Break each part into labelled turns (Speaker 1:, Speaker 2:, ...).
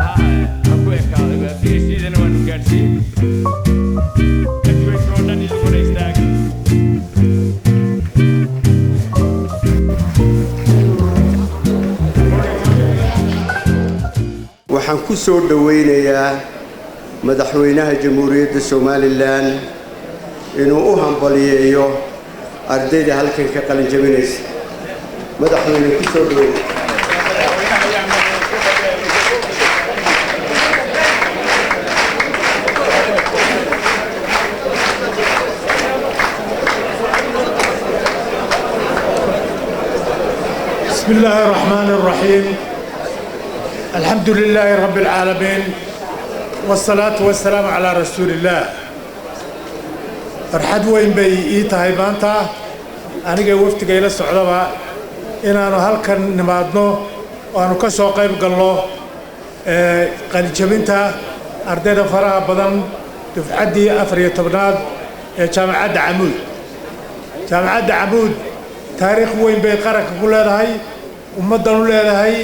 Speaker 1: Ha ku ekaaday PhD-dana waanu gaadhsiin, graduate oo dhan idiguna istaaga.
Speaker 2: Waxaan ku soo dhowaynayaa madaxweynaha Jamhuuriyadda Somaliland inuu u hambaliyeeyo ardayda halkan ka qalin jabinaysa. Madaxweyne, ku soo dhaweey.
Speaker 3: بسم الله الرحمن الرحيم، الحمد لله رب العالمين، والصلاة والسلام على رسول الله. Farxad weyn bay ii tahay maanta aniga wafdiga ila socdaba inaannu halkan nimaadno oo aanu ka soo qayb galno qalinjabinta ardayda faraha badan, dufcaddii 14aad ee Jaamacadda Camuud. Jaamacadda Camuud taariikh weyn bay qaranka ku leedahay, ummaddan u leedahay,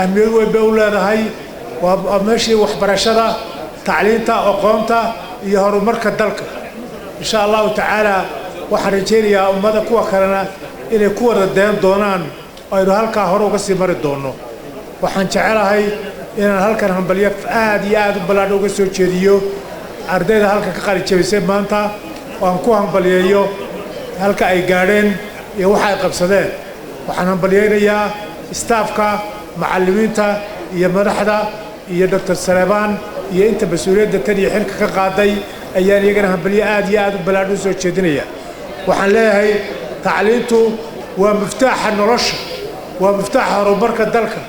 Speaker 3: ahmiyad weyn bay u leedahay. Waa meeshii waxbarashada, tacliinta, aqoonta iyo horumarka dalka. Insha Allahu tacaala, waxaan rajaynayaa ummadda kuwa kalena inay ku wada dayan doonaan oo aynu halkaa hore uga sii mari doonno. Waxaan jecelahay inaan halkan hambalyo aad iyo aad u ballaadhan uga soo jeediyo ardayda halkan ka qalin jabisay maanta, oo aan ku hambalyeeyo halka ay gaadheen iyo waxa ay qabsadeen. Waxaan hambalyeynayaa staff-ka, macallimiinta iyo madaxda iyo Doctor Saleebaan iyo inta mas-uuliyadda tan iyo xilka ka qaaday ayaan iyagana hambalyo aad iyo aad u ballaadhan u soo jeedinaya. Waxaan leeyahay, tacliintu waa muftaaxa nolosha, waa muftaaxa horumarka dalka.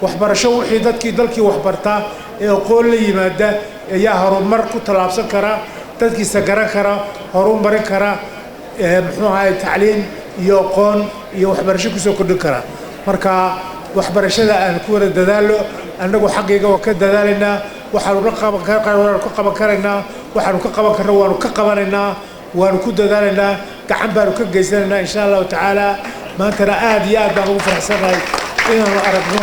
Speaker 3: Waxbarasho wixii dadkii dalkii waxbartaa ee aqoon la yimaada ayaa horumar ku tallaabsan kara, dadkiisa garan kara, horumarin kara, muxuu ahaay, tacliin iyo aqoon iyo waxbarasho kusoo kordhin kara. Marka waxbarashada aan ku wada dadaalo. Annagu xaggayga waa ka dadaalaynaa, waxaanu ka qaban, ka qaban karaynaa, waxaanu ka qaban karna waanu ka qabanaynaa, waanu ku dadaalaynaa, gacan baanu ka geysanaynaa, insha Allahu tacaala. Maantana aad iyo aad baan ugu faraxsanahay inaanu aragno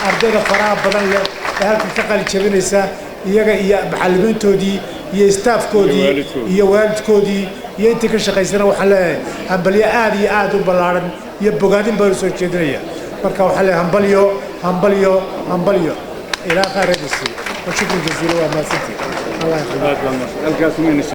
Speaker 3: ardayda faraha badan leh ee halkan ka qalin jabinaysa, iyaga iyo macallimiintoodii iyo staff-koodii iyo waalidkoodii iyo intii ka shaqaysana. Waxaan leeyahay hambalyo aad iyo aad u ballaaran iyo bogaadin baan u soo jeedinaya. Marka waxaan leeyahay hambalyo, hambalyo, hambalyo. Ilaa khayr siiyo wa shukran jaziila. Waa mahadsantihin. Allah.
Speaker 1: Halkaas.